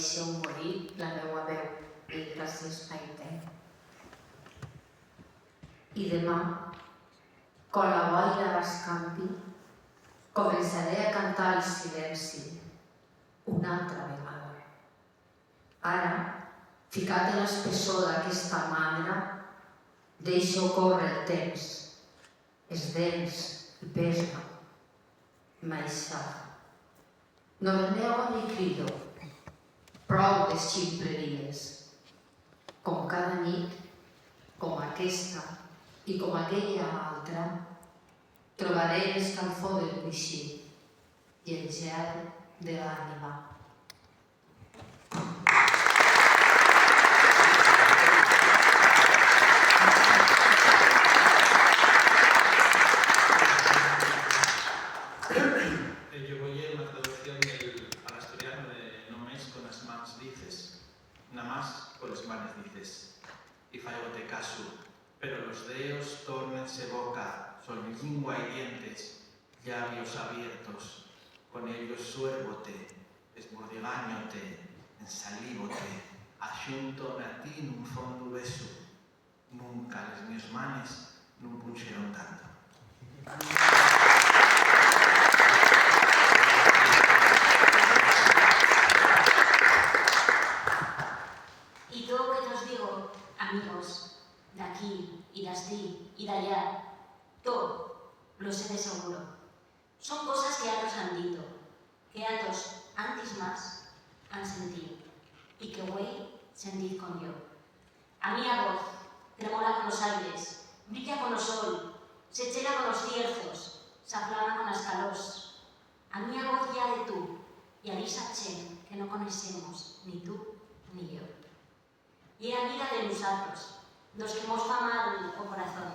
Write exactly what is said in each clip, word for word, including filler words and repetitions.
Deixeu morir la meua veu, y gracies pa ite. Y demà, con la guaira d'escampi, comenzaré a cantar el silenci una atra vegada. Ara, ficate na espesor d'aquesta madra, deixo córrer el temps, es dents y pesga, mai xa. No renego ni crido, prou d'es ximpreríes. Con cada nit, con aquesta y con aquella altra, trobaré l'escalfor del cuixín y el gel de l'ànima. Ello ye una traducción del, al asturiano de "No mes con las mans dices, namás con les manes dices". Y fáigote casu, pero los deos tórnense boca, son llingua y dientes, llabios abiertos, con ellos suérbote, esbordigáñote, ensalívote, axúntome a ti nun fondu besu. Nunca les mios manes nun punxeron tanto. Y todo lo que os digo, amigos, d'aquí y d'astí y d'allá, todo, lo sé de seguro. Son cosas que atros han dito, que atros antis más han sentío, y que güei sentid con yo. A mía voz tremola con los aires, brilla con o sol, se chela con los cierzos, s'aflama con as calós. A mía voz ya de tú, ya disa chen que no conexemos ni tú ni yo. Ye amiga de nusatros, dos que mos fa mal o corazón,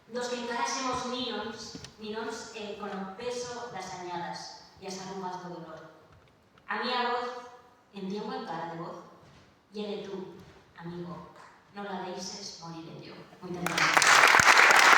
dos que encara semos ninons, ninons, eh, con o peso das añadas y as arrugas do dolor. A mía voz, entiendo en cara de voz, ye de tú, amigo, no la deixes morir en yo. Muitas gracias.